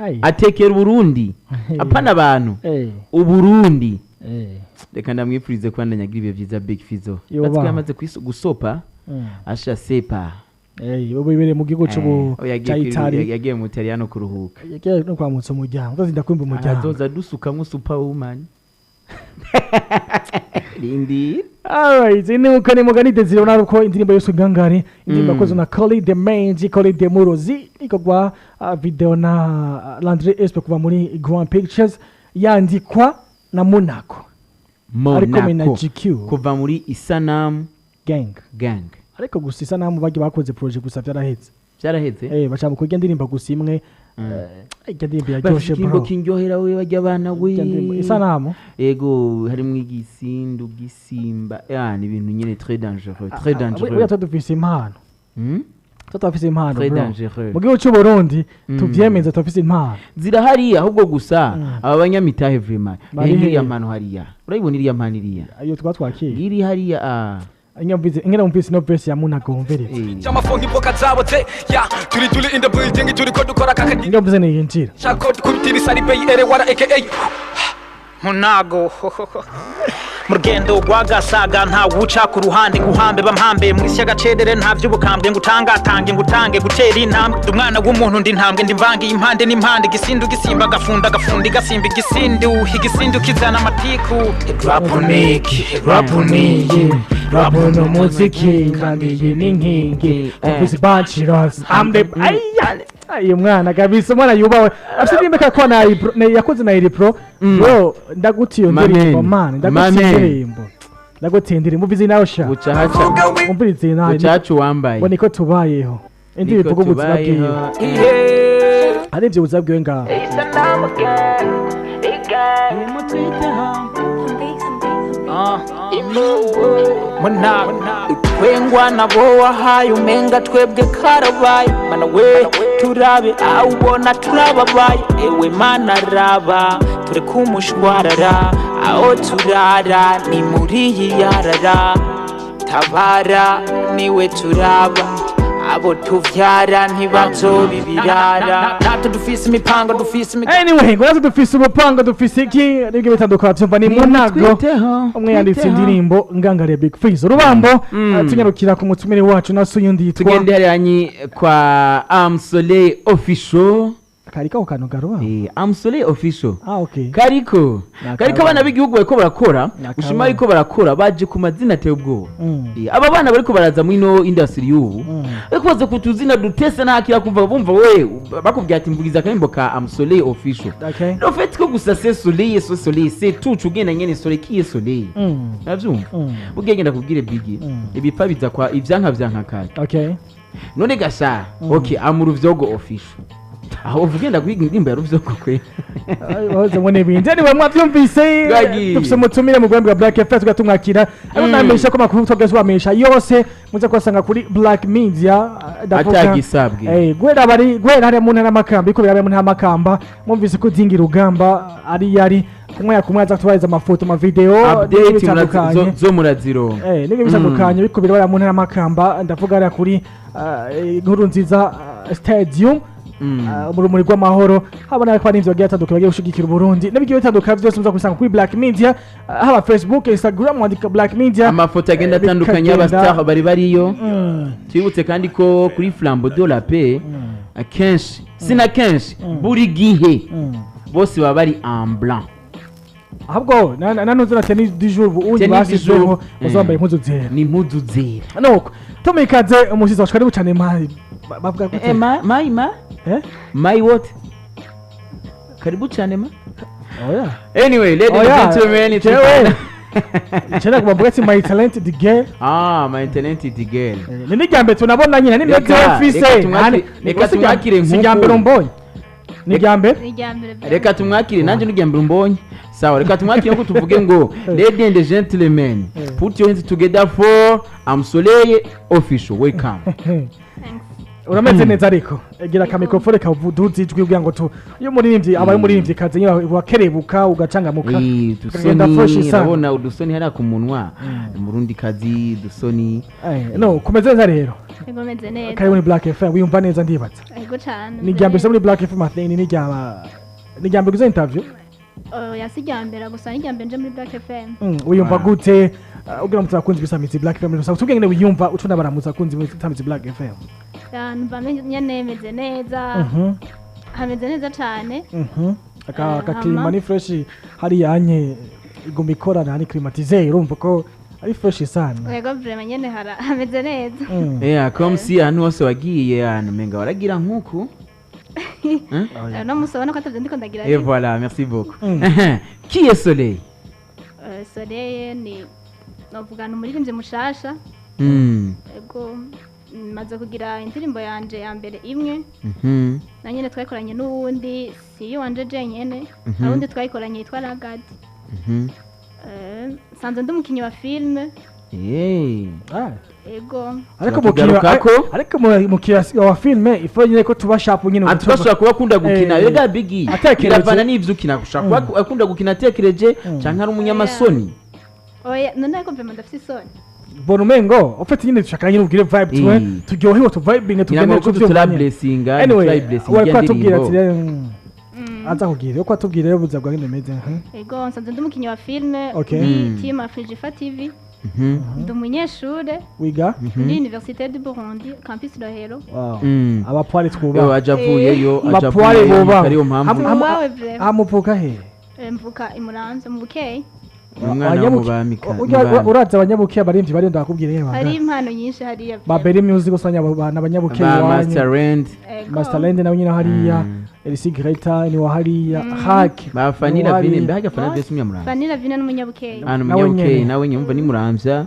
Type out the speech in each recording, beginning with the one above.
Ai. Atekera Uburundi, apana abantu, Uburundi. Reka ndamwifurize kubandanya agira ibihe byiza, Big Fizzo. Yoba. Natwe yamaze gusopa, asha sepa. Ubu ibereye mu gihugu c'ubu Oh, yagiye ca Itali. Yagiye mu Butaliyano kuruhuka. Yagiye no kwamutsa umuryango, ndazinda kumva umuryango. Azoza dusukamwo superwoman, rindira. Alright, nuko ni mugani Desire, ubona ko indirimbo yose Ngangare, indirimbo yakozwe na Colly the Mange, Colly the Murozi, ikorwa video na Landry Espe kuva muri Grand Pictures, yandikwa na Monaco ari kumwe na Monaco GQ kuva muri Isanamu Gang. Gang. Ariko gusa Isanamu bagiye bakoze projet gusa byarahetse. Byaraheze. Bashaka kurya indirimbo gusa imwe. Irya ndirimbo yaryoshe, Bafite bro. Ikirimbo kindyohera we, bajya abana we. Irya ndirimbo Isanamu. Ego, harimwo igisindu gisimba, ya ni ibintu nyine très dangereux, très dangereux. Buriya dufise impano. Tuba dufise impano, Très bro. dangereux. Mu gihugu cy'u Burundi tuvyemeza, turafise impano. Zirahari, ahubwo gusa aba banyamitahe vraiment. Bari Iriya hehe? mpano hariya, urayibona iriya mpano iriya? Iyo twa twakira. Iri hariya, ah. Ingene wumvise ino verse ya Monaco, wumvirize. Cy'amafu nk'imboga zabotse ya turi turi in the building, turiko dukora kaka. Ingene wumvise niyinjira. Shako kubitira isari ere wara aka Munago mu rugendo rw'agasaga, ntawuca ku ruhande nguhambe bampambe mu isi y'agacedere, nta by'ubukambwe ngutangatange ngutange gutera intambwe. Ndi umwana w'umuntu, ndi intambwe, ndi mvange impande n'impande, igisindu gisimba agafunda agafunda igasimba igisindu igisindu kizana amatiku. Rapuniki rapuniki rapuno muziki kandi iyi ni inkingi ufise bachiros I'm the aya. Ayo mwana kabisa, umwana yubawe, afite indirimbo kako na yakoze na iri pro, bro. Ndagutiye iyo ndirimbo, man, ndagutiye Mamen. indirimbo, ndagutiye indirimbo. Umvise nawe sha. Buca haca. Umvirize nawe. Buca haca uwambaye. Ngo niko tubayeho, indirimbo Niko ivuga ubuzima bwiwe. tubayeho. Hari ibyo ubuzima bwiwe ngaho. Nimutwiteho. Munago utwengwa nabo wahaye umenga twebwe karabaye, mana we turabe aho ubona turababaye, ewe mana raba tureke umushwarara, aho turara ni muri iyi yarara, tabara niwe turaba, abo tuvyara ntibazobibirara, natwe dufise imipango, dufise Anyway, ngo natwe dufise umupango, dufise iki nibyo bitandukanye, byumva ni Munago. Nimutwiteho, Umwe yanditse twiteho. indirimbo Ngangare, Big Fizzo Rubambo. Tunyarukira ku mutumire wacu naso yundi yitwa Tugende hariya kwa Amsole Official. Kariko ako kantu garuba. Amsole Official. Ah, okay. Kariko Nakabana. kariko abana b'igihugu bariko barakora. Nakabana. Ushima bariko barakora, baje ku mazina ateye ubwoba. Aba bana bariko baraza muri ino industry y'ubu, ariko baza ku tuzina dutese, ntakira kuva bumva we bakubwira ati mvugiza akarimbo ka Amsole Official. Le fait ko gusa c'est soleil, c'est soleil, c'est tout, ugenda nyene soleil qui est soleil. Uravyumva? Ugiye genda kubwire Biggie, ibipfa biza kwa ivyanka vyanka kare. None gasha, okay, Amuruvyogo Official, aho uvuga ugenda kwiga indirimbo ya Ruvyogo kwe. Bahoze ngo n'ibindi. Anyway, mwavyumvise. Gagi. Dufise umutumire mu rwego rwa Black FM, tugatumwakira, ariko namenyesha ko amakuru twageze bamenyesha yose muze kubasanga kuri Black Media, ndavuga Atagisabwe. Guhera bari guhera hariya mu ntara y'Amakamba, iko birabera mu ntara y'Amakamba, mwumvise ko Dingi Rugamba ari yari kumwe kumwe aza kutubariza amafoto, amavideo Update n'ibindi bitandukanye. zo murazironka. N'ibindi bitandukanye biriko birabera mu ntara y'Amakamba, ndavuga hariya kuri Inkuru Nziza Stadium, mu Rumuri rw'Amahoro, habona ko hari inzu bagiye batandukanye bagiye gushigikira Uburundi n'ibigiye bitandukanye byose muza kubisanga kuri Black Media, haba Facebook, Instagram, wandika Black Media. Amafoto agenda atandukanye bikagenda. y'abastar bari bariyo. Twibutse kandi ko kuri Flambeau de la Paix akenshi sina kenshi, buri gihe bose baba bari en blanc. Ahubwo nanuze na tenue du jour ubu unyi Tenue du bashizeho jour. bazambaye impuzu zera. Ni impuzu zera. Nuko tumikaze umusizi wacu, karibu cyane mari bavuga gute? Ma my ma my what, karibu cyane ma. Oya. Anyway, ladies Oya, and gentlemen, it's jewe cyane kubavuga ati my talented girl. Ah, my talented girl. Ni n'irya mbere tunabona nyine ni Reka- meze mfise. Reka tumwakire. Si irya mbere umbonye, ni irya mbere. Ni irya mbere bya. Reka tumwakire, nanjye n'urya mbere umbonye. Sawa, reka tumwakire nkuko tuvuge ngo ladies and gentlemen, put your hands together for Amsoleil Official, welcome. Thanks. Urameze neza, ariko egera aka microphone kavuduza ijwi kugira ngo tu iyo umuririmbyi abaye umuririmbyi kazi nyine wakerebuka ugacangamuka, ukagenda fresh Udusoni sana. Urabona udusoni hariya ku munwa, umurundi kazi dusoni. No kumeze neza rero. Ego, meze neza. Karibu ni Black FM. Wiyumva neza, ndibaza? Ego cane. Ni irya mbere muri Black FM, I think, ni irya mbere ugize interview? Oya, si irya mbere gusa, ni irya mbere nje muri Black FM. Wiyumva Wow. gute? Ugira mutse abakunzi b'isamizi Black FM gusa, tubwenge ngene wiyumva, ucuna baramutse abakunzi b'isamizi Black FM. Ya, numva nyene meze neza. Hameze neza cane. Aka aka climat Hama. ni fresh hariya anye, iguma ikorana, ni climatisé, urumva ko ari fresh sana. Ego, vraiment nyene hameze neza. Yeah, comme si ahantu hose wagiye, ahantu menga waragira nkuku. No musi ubona ko atavyo ndiko ndagira. Et voilà, merci beaucoup. Qui est Soleil? Soleil ni, novuga, ni umuririmbyi mushasha. Ego, maze kugira indirimbo yanje ya mbere imwe. Na nyene twayikoranye n'uwundi, si iwanje jenyene. Hari uwundi twayikoranye yitwa Ragadi. Nsanzwe ndi umukinyi wa filme. Ah. Ego. Ariko mukira Turatugarukako. ariko mukira wa filme ifo nyine ko tuba sharp nyine. Atushobora kuba akunda gukina. Rega bigi Atekereje. biravana n'ivyo ukina, ushobora kuba akunda gukina atekereje canke ari umunyamasoni. Oya, none ariko vraiment ndafise isoni. Bona umengo ufite nyine, dushaka nyine ubwire vibe tuwe turyohewe, tu vibing, ngira tugende ngo ko tuvyumva tutura nyene. blessinga Anyway, turayi blessinga. wari kwatubwira ati Indirimbo. rero, aza kubwira uko atubwira rero ubuzima bwawe bimeze. Ego, nsanzwe ndi umukinyi wa filme muri team Afrijifa TV. Ndi umunyeshure Wiga? muri Université du Burundi, campus Rohero. Wow. Abapwari Yo twubaha. aja avuyeyo, aja Abapwari avuyeyo. bubaha. Ariyo mpamvu. Twubawe vraiment. Hamuvuka he? Mvuka i Muramvya mu Bukeye. Umwana wo mu bamika. Uraza abanyabuke, abarimvyi bari, ndakubwira yewe. Hari impano nyinshi hariya. Ba Berry Music usanga n'abanyabuke ba iwanyu. Master Rand. Ego. Masterland nawe nyine hariya, Elsie Greta ni wa hariya, Hak. Ba Fanny ni wa Lavine hariya. mbe Fanny Lavine si umunyamurambya? Fanny Lavine n'umunyabukeye. Ah, ni Nawe umunyabukeye. nyene. Nawe nyumva ni muramvya.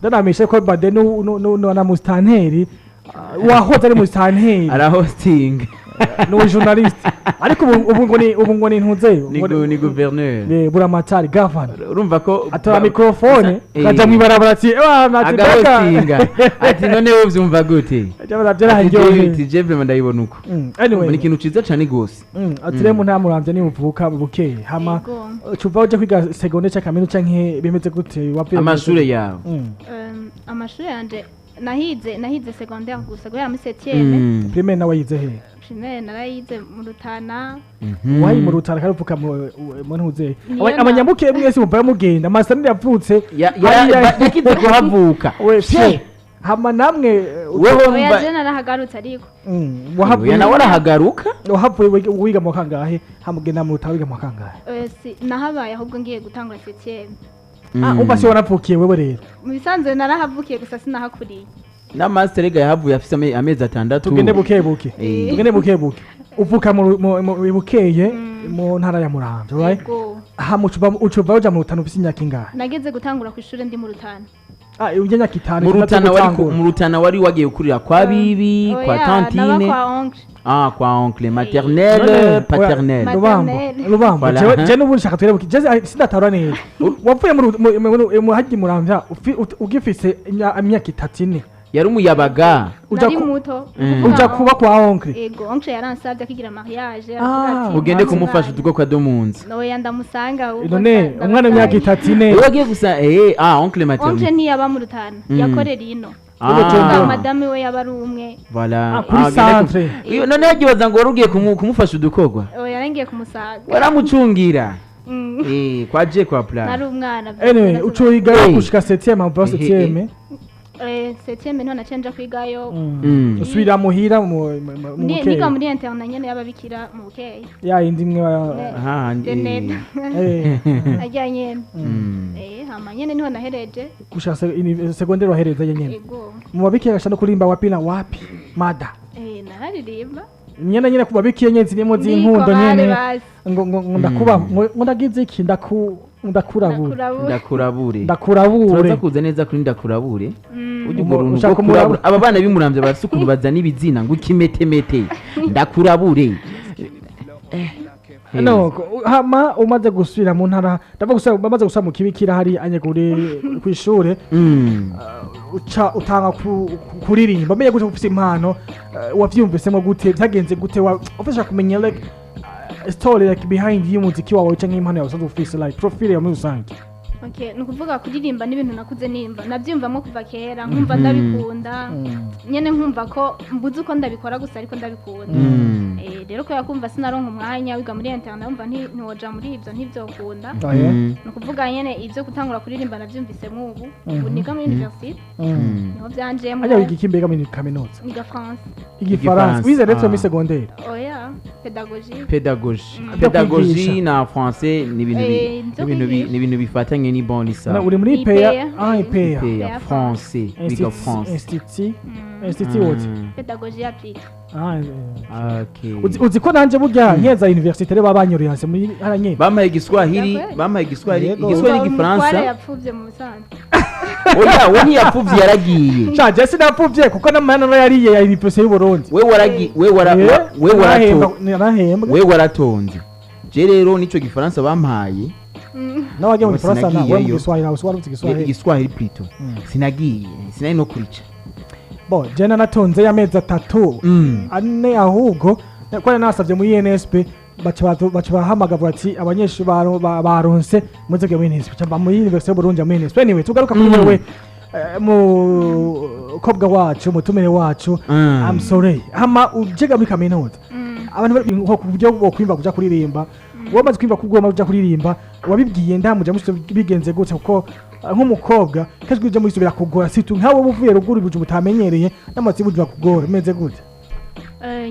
Ndanamishe ko Bade na mustanteri, wahoze ari mustanteri. Arahosting. Ni journaliste, ariko ubu ngo ni ntuze. Ni gouverneur. Buramatari, governor. Urumva ko atora microphone, kaja mwibarabara ati "Ewa, ati agahostinga ati none wowe uvyumva gute?" Byararyoheye. Ati je vraiment ndayibona uko. Anyway. Ni ikintu ciza cane gose. Ati rero mu nta muramvya ni uvuka mu Bukeye, hama Ego. cuva uja kwiga secondaire canke kaminuza canke bimeze gute, wavuye? Amashure yawe? Amashuri yanje nahize secondaire gusa guhera muri septième. Primaire nawe yize he? Primaire narayize mu Rutana. Wayi mu Rutana, kandi uvuka mu ntuze. Niyo Abanyamuke mwese muva mugenda Masanire yavutse hariya. Yakize kuhavuka. We she hama namwe wewe Oya, umva je narahagarutse ariko. Wahavuye? Oya, nawe arahagaruka. Wahavuye wiga mu kangahe? Hamugenda mu Rutana wiga mu kangahe? Si nahabaye, ahubwo ngiye gutangura septième. Ah, umva, si wanavukiye wewe rero? Mu bisanzwe narahavukiye gusa sinahakuriye. Na Master rega yahavuye afise amezi 6. Tugende buke buke. Tugende buke buke. Uvuka mu Bukeye, mu ntara ya Muramvya, right? Ego. Hama ucuva uja mu Rutana ufise imyaka ingahe? Nageze gutangura ku ishuri ndi mu Rutana. Ah, ujya myaka 5. Mu Rutana wari mu Rutana wari wagiye gukurira kwa bibi, kwa Oya, naba tantine? kwa oncle. Ah, kwa oncle maternel? None, Paternel. Ma- Rubambo. Maternelle. Rubambo. Voilà. Jewe je n'ubu nshaka twerebuke, je sindatahura neza. Wavuye mu haji Muramvya ugifise imyaka 3, 4? Yari umuyabaga. Uja Nari muto. Uja kuba kwa oncle? Ego, oncle yaransabye akigira mariage, Ah. aravuga ati, Ugende "Mwana kumufasha wanjye." uduko kwa do mu nzu. Oya, ndamusanga ahubwo. None umwana w'imyaka 3, 4? Wewe wagiye gusa, ah, oncle Oncle maternel. ntiyaba mu Rutana, yakorera ino. Ah. Madame we yaba ari umwe. Voilà. Ah, kuri Ah, ugende centre. Iyo, none yagibaza ngo wari ugiye kumufasha udukorwa. Oya, yarangiye kumusaga. Waramucungira. Kwa je kwa Nari plan. umwana. Anyway, ucuyiga gushika septième, ava septième? Septième niho naciye nja kwigayo. Usubira muhira mu Niga Bukeye? muri internat nyene y'ababikira mu Bukeye. Ya yindi imwe Aha. Deneta. Ajya nyene. Hama nyene niho nahereje. Gushika secondaire wahereza nyene? Ego. Mu babikira gasha no kurimba wapi na wapi mada? Nararirimba. Nyene nyene ku babikiye nyene zirimo z'inkundo. Niko bari Nyene bazi. ngo ndakuba ngo ndagize iki, ndakurabura. Ndakurabura. Ndakurabure. Ndakurabure. Turaza kuza neza kuri ndakurabure. Ujya urwo runtu Ushaka rwo kurabura. Aba bana b'imuramvya bafise ukuntu bazana ibizina ngo ikimetemete. Ndakurabure. No, hama umaze gusubira mu ntara, ndavuga gusubira, umaze gusubira mu kibikira hari anye kuri kwishure, uca utanga kuririmba, menye gute ufise impano? Wavyumvisemo gute? Byagenze gute? Ufasha kumenya like story like behind y'umuziki wawe canke impano yawe usanzwe ufise, like profile yawe muri rusange. Okay, ni ukuvuga kuririmba n'ibintu nakuze nimba nabyiyumvamo kuva kera, nkumva ndabikunda nyene, nkumva ko mbuze uko ndabikora gusa, ariko ndabikunda. Rero kubera kumva sinaronka umwanya, wiga muri internat, wumva ntiwoja muri ibyo, ntivyokunda. Ni ukuvuga nyene ibyo gutangura kuririmba nabyumvisemo ubu, ubu niga muri université, niho byanjemo. Hajya wiga iki mbega muri kaminuza? Niga France. Igifaransa? Igifaransa. Wize lettres Ah. muri secondaire? Oya, pédagogie. Pédagogie. Byo Pédagogie kwigisha. na français ni ibintu Eh, byo ni ibintu kwigisha. ni ibintu bifatanye, ni bon, ni sawa. Uri muri IPA. IPA, ah, IPA. IPA IPA. Français, wiga français. Institut, institut wote. Pédagogie appliquée. Ah, Okay. Uzi ko nanje burya nkeza université rero babanyoroyanse muri haranye. Bampaye igiswahili. Yakweli. Bampaye igiswahili. Yego. Igiswahili, Umutware igifaransa. yapfuvye mu busanzwe. Oya, we ntiyapfuvye, yaragiye. Sha, je sinapfuvye kuko n'amahera yariye ya université y'u Burundi. We waragi we wara we warato Narahembwa. We waratonze. Je rero nico gifaransa bampaye. Nawe wagiye mu Ubu gifaransa na we mu sinagiyeyo. Giswahili, nawe wari uzi Igiswahili? Igiswahili plutôt. Sinagiye, sinari no kurica. Bo je nanatonze y'amezi 3, 4 ahubwo, ko nari nasavye muri INSP, baca bahamagara ati abanyeshuri baronse muze muri INSP, cyangwa muri Université y'u Burundi muri INSP. Anyway, tugaruka kuri wewe, mukobwa wacu, mutumire wacu. I'm sorry, hama ujega muri kaminuza, abantu bari nko ku buryo bwo kwimva kuja kuririmba, wamaze kwimva ko ugomba kuja kuririmba, wabibwiye ndamuja musi bigenze gute? Kuko nk'umukobwa kenshi uja muri birakugora, surtout nkawe uvuye ruguru ibintu mutamenyereye n'amatsi burya bakugora, bimeze gute?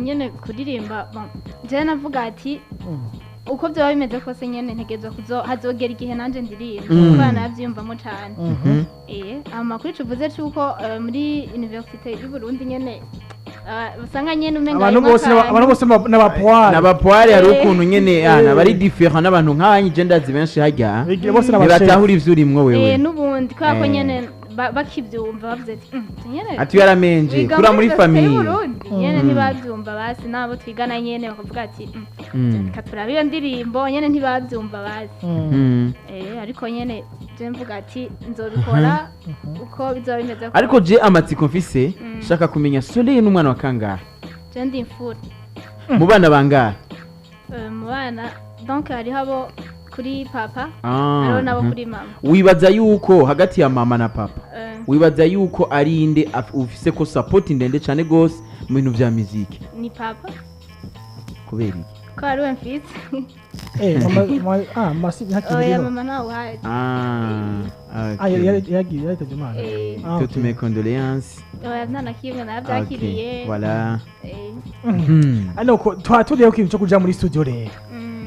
Nyene kuririmba, bon, jewe navuga ati uko byaba bimeze kose nyene ntegerezwa kuzo hazogera igihe nanje ndirimba, kubera navyiyumvamo cane. Amakuru tuvuze c'uko muri université y'u Burundi nyene usanga nyene umenga Abantu harimwo bose abantu bose n'abapoire. N'abapoire, hari ukuntu nyene ana bari différent n'abantu nk'abanyi, je ndazi benshi harya Bose n'abashefu. ntibatahura ivyo urimwo wewe. N'ubundi kubera ko nyene bakivyumva bavuze ati nyene Ati yaramenje wiga kura muri université famille." y'Uburundi nyene ntibavyumva basi, n'abo twigana nyene bakavuga ati "Reka turabe iyo ndirimbo", nyene ntibavyumva basi. Ariko nyene je mvuga ati nzobikora uko bizoba bimeze kose. Ariko je amatsiko mfise, shaka kumenya, Soleil n'umwana wa kangahe? Je ndi imfura. Mu bana bangahe? Mu bana, donc hariho abo kuri papa, Ah, hariho n'abo kuri mama. Wibaza yuko hagati ya mama na papa, wibaza yuko ari inde ufise ko support ndende cane gose mu bintu vya muziki? Ni papa. Kubera iki? Ko ari we mfise. Mama, ah, masi ntakiri. Oya, mama ntawe uhari. Ah, Ah, okay. yagiye yahitaje Imana. Ah, Toutes okay. mes condoléances. Oya, nta na kimwe, narabyakiriye. Okay. Voilà. Ano ko twaturiye ko ikintu cyo kuja muri studio rero,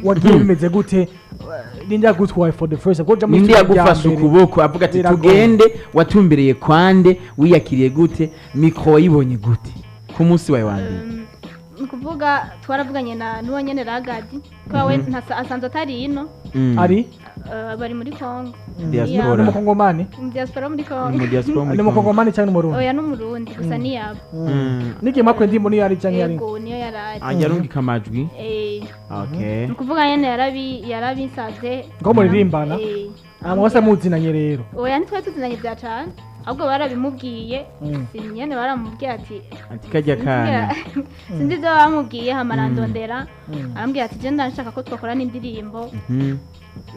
wagiye bimeze gute? Ninde yagutwaye for the first time kuja muri Ninde studio bya yagufashe mbere? ukuboko avuga ati Biragoye. "Tugende"? Watumbereye kwande? Wiyakiriye gute? Micro wayibonye gute ku munsi wawe wa mbere? Ni ukuvuga twaravuganye na n'uwo nyene Ragadi, kubera we asanzwe atari ino. Ari bari muri Congo. Diaspora. N'umukongomani? Mu diaspora muri Congo. Mu diaspora muri Ni Congo. umukongomani cyangwa n'umurundi? Oya, n'umurundi gusa, niyabo. N'igihe makwe ndimo niyo ari cyangwa yari? Yego, niyo yarari. Ajya arungika amajwi. Okay. Ni ukuvuga nyene yarabinsavye. Ngo muririmbana? Ah, mwose muzinanye rero? Oya, ntitwari tuzinanye bya cane, ahubwo barabimubwiye. Si nyene baramubwiye ati Ati kajya kana. Sinzi ibyo bamubwiye, hama arandondera, arambwira ati je ndashaka ko twakorana indirimbo.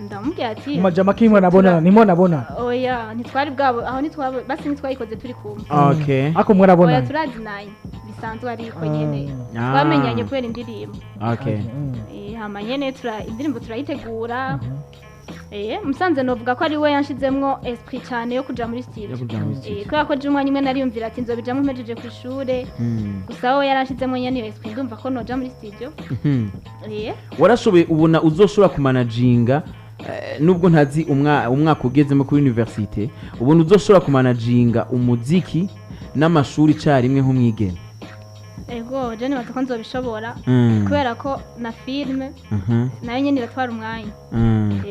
Ndamubwira ati Mu majama kimwe nabona nimwo nabona. Oya, ntitwari bwabo aho, ntitwabo basi, ntitwayikoze turi kumwe. Okay. Ariko Oya, mwarabonana? turazinanye bisanzwe, ariko nyene Ah. twamenyanye kubera indirimbo. Okay. Hama nyene indirimbo turayitegura. Musanze novuga ko ari we yanshizemwo esprit cyane yo kuja muri studio. Yo kuja muri studio. Kubera ko je umwanya umwe nariyumvira ati nzobijamwo mpejeje ku ishure. Gusa we yaranshizemwo nyene iyo esprit, ndumva ko noja muri studio. Warashoboye, ubona uzoshobora kumanajinga, nubwo ntazi umwaka ugezemo kuri université, ubona uzoshobora kumanajinga umuziki n'amashuri icyarimwe nk'umwigeme? Ego, je nibaza ko nzobishobora, kubera ko na filme nayo nyene iratwara umwanya.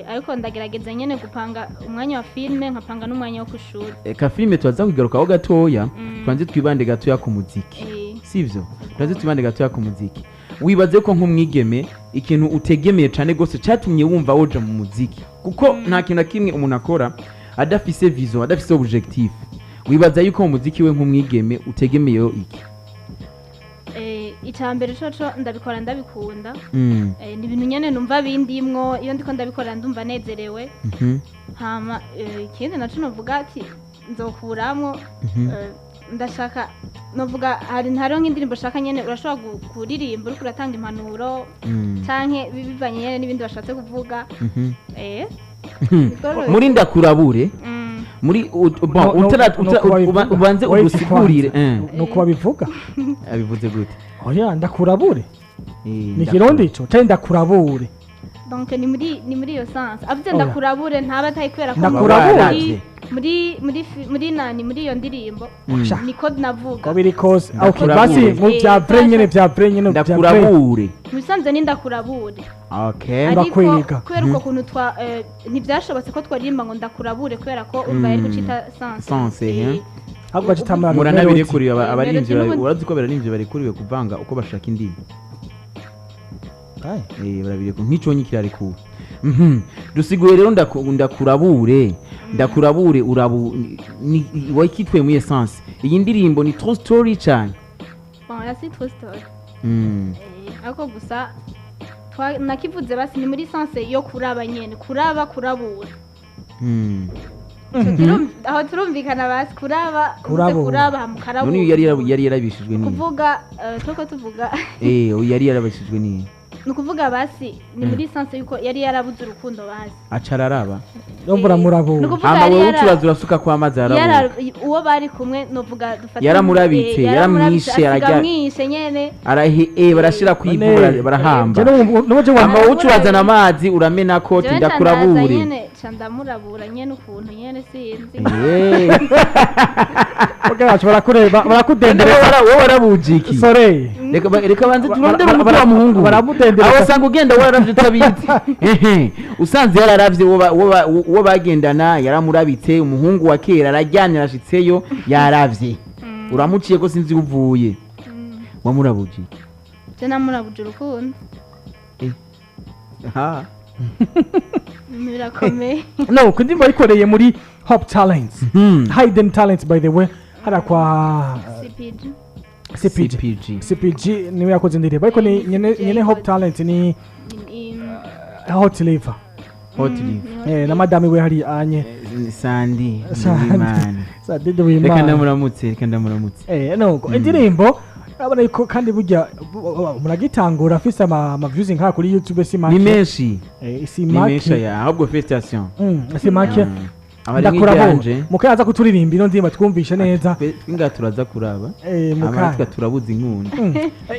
Ariko ndagerageza nyene gupanga umwanya wa filme, nkapanga n'umwanya wo kw'ishuri. Ka filime turaza kugarukaho gatoya. Tubanze twibande gatoya ku muziki. Sivyo? Tubanze twibande gatoya ku muziki. Wibaze ko nk'umwigeme ikintu utegemeye cyane rwose cyatumye wumva woja mu muziki, kuko nta kintu na kimwe umuntu akora adafise vision, adafise objectif, wibaza yuko mu muziki we nk'umwigeme utegemeyeho iki? Icya mbere coco ndabikora ndabikunda. Ni ibintu nyene numva bindimwo, iyo ndiko ndabikora ndumva nezerewe. Hama ikindi naco novuga ati nzokuramwo, ndashaka novuga hari hariho nk'indirimbo shaka nyene urashobora kuririmba uriko uratanga impanuro canke bivanye nyene n'ibindi bashatse kuvuga. Muri Ndakurabure, muri bon, No, no, utara no kuba bivuga. ubanze Wait, udusigurire. kwanza. Nuko babivuga. Abivuze gute? Oya, ndakurabure. Ni kirundi ico canke ndakurabure? Donc ni muri iyo sens avuze. Oya. Ndakurabure ntaba atari kubera ko Ndakurabure. muri nani, muri iyo ndirimbo Sha. niko navuga. Ko biri kose, okay. Ndakurabure. Basi mu bya vrai nyene, vya vrai nyene, vya vrai. Ndakurabure. Mu bisanzwe ni ndakurabure. Okay. Ariko Ndakwiga. kubera uko kuntu twa ntibyashobotse ko twaririmba ngo ndakurabure, kubera ko umva yari gucita sens. Sens, eh. Ahubwo acitamura. Muranabirekuriwe abaririmbyi Melody urazi ko abaririmbyi barekuriwe kuvanga uko bashaka indimi. Barabireka nk'iconyi kirarekuwe. Dusiguye rero ndakurabure, ndakurabure urabu ni wakitwe muri essence iyi ndirimbo ni true story cyane. Bon, ya si true story. Ariko gusa nakivuze basi ni muri sens yo kuraba nyene, kuraba, kurabura. Aho turumvikana basi, kuraba uvuze. Kurabura. Kuraba hama ukarabura. None uyu yari yarabishijwe ni Kuvuga turiko tuvuga. Uyu yari yarabishijwe ni Ni ukuvuga basi ni muri sens yuko yari yarabuze urukundo basi. Acararaba. Ndumva uramurabura. Ni ukuvuga Hama yari wewe ucuraza urasuka kwa amazi arabura. Uwo bari kumwe novuga dufate Yaramurabitse, yaramurabitse, yaramwishe, asiga arajya amwishe nyene. Arahe barashira kwivu. None- barahamba. Je n'ubu je Hama wowe ucurazana amazi uramena ko Jewe ndakurabure. nca ndaza nyene, nca ndamurabura nyene ukuntu nyene sinzi. Bwacu barakureba, barakudendereza. Wowe warabuje iki? Sorey. Reka banze turondere umuti wa muhungu. Baramudendereza. Aho usanga ugenda wararavye utabizi. Ehe, usanze yararavye uwo bagendana yaramurabitse, umuhungu wa kera araryamye, arashitseyo yaravye, uramuciye ko sinzi iyo uvuye, wamurabuje iki? Je namurabuje urukundo. Ha. Ibintu birakomeye. No ku ndirimbo yikoreye muri Hope Talents, Hidden Talents, by the way, hariya kwa CPG. CPG. CPG. CPG niwe yakoze indirimbo, ariko ni nyene CPG. Nyene Hope Talent ni Hot Liver. Hot Live. Na madame we hari anye. Sandi. Sandi. Nduwimana. Sandi Reka Wimana. ndamuramutse, reka ndamuramutse. No indirimbo urabona yuko kandi burya muragitangura afise ama views nka kuri YouTube si make. Ni menshi. Si Ni menshi make. aya, ahubwo félicitations. Si make. Abari Ndakurabo nk'iryanje. mukaza kuturirimba ino ndirimbo twumvishe neza. Twinga turaza kuraba. Muka Amatwi turabuza inkunda.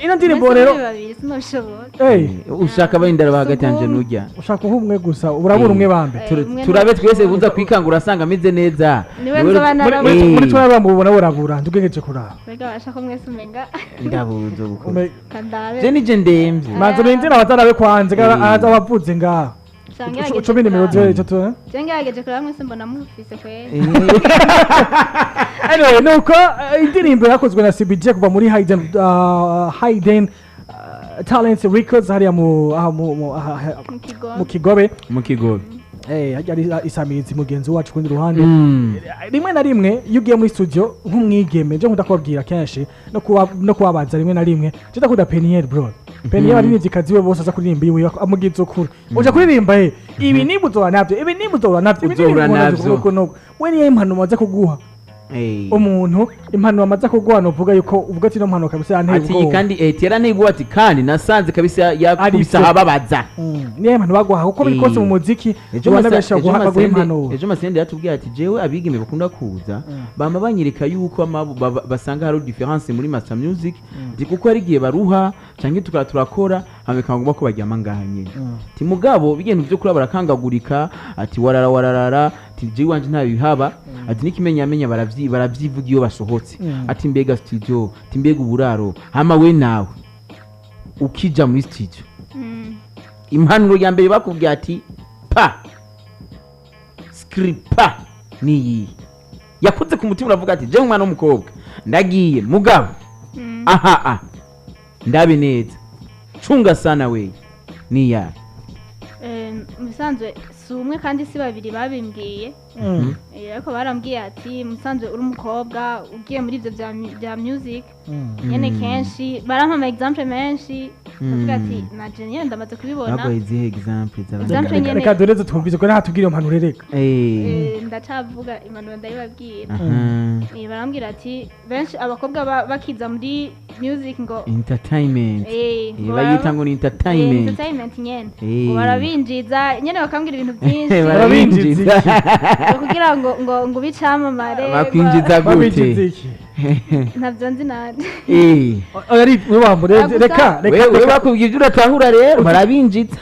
Ino ndirimbo Mwese rero muri babiri sinobishobora. Ushaka abayindara hagati yanje Sugu. nujya. Ushaka uhumwe gusa, urabura umwe bambe. Umwe Turabe ntabwo twese uza kwikangura asanga ameze neza. Niwe nzoba narabuze. Muri twaba mubona burabura ndugegeje kuraba. Mbega basha ko mwese umenga Ndabuze gukora. kandabe. Je nije ndemvye. Manzo rindira abatarabe kwanze araza abavuze ngaho. Canke ngerageje Ucumi nimero kuraba. zero itatu, eh? Je ngerageje kuraba mwese mbona mufise kweri. Anyway, nuko indirimbo yakozwe na CBJ kuva muri Hidden Talents Records hariya mu aha mu aha- Mu kigo. mu Kigobe. Mu Kigobe. Harya ari isamizi mugenzi wacu kundi ruhande. Rimwe na rimwe iyo ugiye muri studio nk'umwigeme, nje nkunda kubabwira kenshi no kubabaza rimwe na rimwe, je ndakunda Peniel bro. Peniel abaririmbyi we bose aza kuririmba iwe amugize ukuri uja kuririmba ibi niba uzohura navyo, ibi niba uzohura navyo, ibi niba Uzohura uzohura navyo. navyo. Nuko we niyo impanuro amaze kuguha umuntu, impanuro amaze kuguha nuvuga yuko uvuga ati ino mpanuro kabisa yanteye Ati ubwoba. kandi terane ubwoba, ati kandi nasanze kabisa yakubise Arivyo. ahababaza. Niyo impanuro baguha kuko biri kose mu muziki Ejo ubona benshi baguha impanuro. Ejo Masende yatubwiye ati jewe abigeme bakunda kuza bama banyereka yuko basanga hari différence muri Master Music, ndi kuko hari igihe baruha canke tukaba turakora hama bikaba ngombwa ko baryama ngaha nyene. Ati mugabo ibintu vyo kuri barakangagurika, ati warara wararara, ati jewe iwanje nta bihaba, ati n'ikimenyamenya baravyivuga iyo basohotse. Ati mbega studio, ati mbega uburaro, hama we nawe ukija muri studio, impanuro ya mbere bakubwiye ati pa skripa niyi yakoze ku mutima, uravuga ati jewe umwana w'umukobwa ndagiye mugabo aha a ndabe neza, cunga sana we, niyahe? Mu bisanzwe si umwe kandi si babiri babimbwiye. Ariko barambwiye ati musanzwe uri umukobwa ugiye muri ivyo vya music nyene, kenshi barampa ama exemple menshi, ndavuga ati naje nyene ndamaze kubibona. Baguhaye izihe example z'abandi? Example nyene. Reka dureze twumvise ko ntatubwira iyo mpanuro, reka. Ndacavuga impanuro, ndabibabwira. Aha. Barambwira ati benshi abakobwa bakiza muri music ngo Entertainment. Ngo Bayita ngo ni entertainment. Entertainment nyene. Eh. Ngo barabinjiza nyene, bakambwira ibintu byinshi. Barabinjiza. Ngo kugira ngo ube icamamare. Bakwinjiza Babinjiza gute? iki? Ntabyo nzi nanje. Oya, ari we wambure. Gusa- Reka reka. Wewe Reka. bakubwiye ibyo uratahura rero, barabinjiza.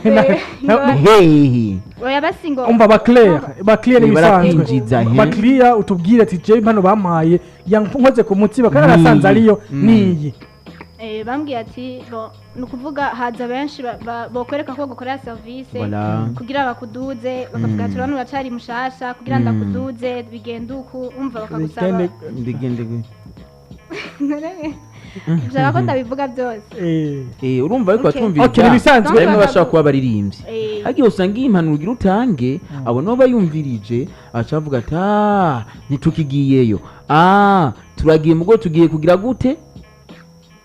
Hehe. Oya, basi ngo Umva, ba clair, ba clair n'ibisanzwe. Barakwinjiza, he. Ba clair, utubwire ati je impano bampaye yankoze ku mutima kandi Niyi. nasanze ariyo niyi. Bambwiye ati bo ni ukuvuga haza benshi bokwereka ko bagukorera service Voilà. kugira bakuduze, bakavuga ati urabona uracari mushasha, kugira ndakuduze bigenda uku, umva bakagusaba. Bigende gute? Nshaka ko ndabivuga byose. Urumva ariko Okay. batwumviriza. Okay, nibisanzwe. Bamwe bashobora kuba baririmbyi, hagiye usanga iyi impanuro ugira utange, abo nabo bayumvirije aca avuga ati: "Ah, ntitukigiyeyo, ah, turagiye mugo tugiye kugira gute,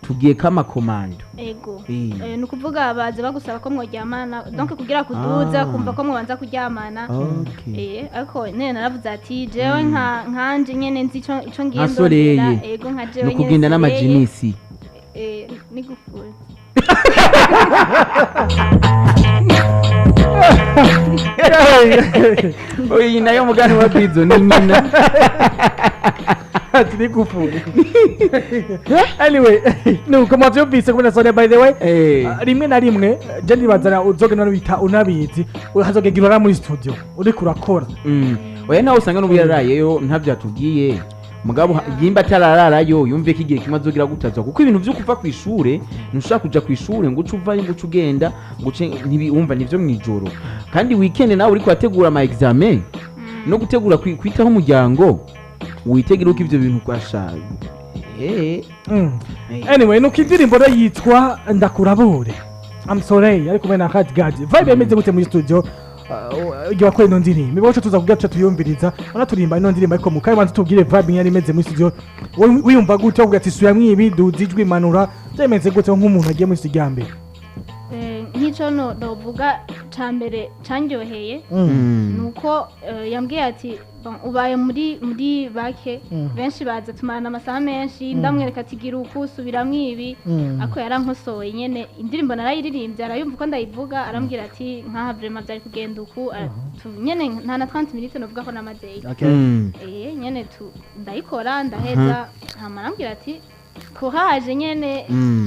tugiye kama komando." Ego. Eh. Ni ukuvuga baza bagusaba ko mworyamana, donc kugira kuduza, kumva ko mubanza kuryamana. Okay. Ariko nyene naravuze ati jewe nka nkanje nyene nzi ico ngiye Nka Soleil. ndondera. Ego, nka jewe Ni nyene ukugenda Soleil. n'amajinisi. N'igufuri. Iyi nayo mugani wa Bizo ni nyina. Ati nigufure. Anyway, nuko mwavyumvise kubona Sonia, by the way. Eh. Ah, rimwe na rimwe je nibaza uzogenda bita unabizi, hazogegera ura muri studio uriko urakora. Oya, nawe usanga n'ubu yararayeyo ntavyatubwiye, mugabo yimba atarararayo yumve ko igihe kimwe azogira gutazwa, kuko ibintu vyo kuva kw'ishure, ntushobora kuja kw'ishure ngo uce uvayo, ngo uce ugenda, ngo uce wumva nivyo mw'ijoro, kandi weekend nawe uriko urategura ama examen no gutegura kwitaho umuryango, witegere uko ivyo bintu kwasha. Anyway, nuko indirimbo rero yitwa Ndakurabure, I'm sorry, ari kumwe na Hard Guard. Vibe yameze gute muri studio igihe wakora ino ndirimbo? Iwacu tuza kugira tuce tuyumviriza unaturimba ino ndirimbo, ariko mukaye banza tubwire vibe yari imeze muri studio. Wowe wiyumva gute uvuga ati suya mwibi, duza ijwi, manura, byameze gute nk'umuntu agiye muri studio ya mbere? Nk'ico novuga ca mbere candyoheye ni uko yambwiye ati: "Bon, ubaye muri bake, benshi baza tumarana amasaha menshi, ndamwereka ati gira uku, subiramwo ibi." Ako yarankosoye nyene, indirimbo narayiririmbye, arayumva uko ndayivuga, arambwira ati nkaha vraiment vyari kugenda uku. Nyene nta na 30 minutes novuga ko namazeyo. Nyene tu ndayikora ndaheza, hama arambwira ati courage nyene,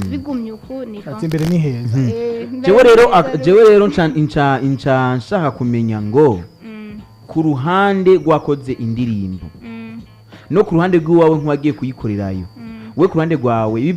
bigumye uku ni bon. Ati imbere ni heza. Jewe rero jewe rero nca nshaka kumenya ngo ku ruhande rwakoze indirimbo no ku ruhande rw'iwawe nk'uwagiye kuyikorerayo, we ku ruhande rwawe bivanye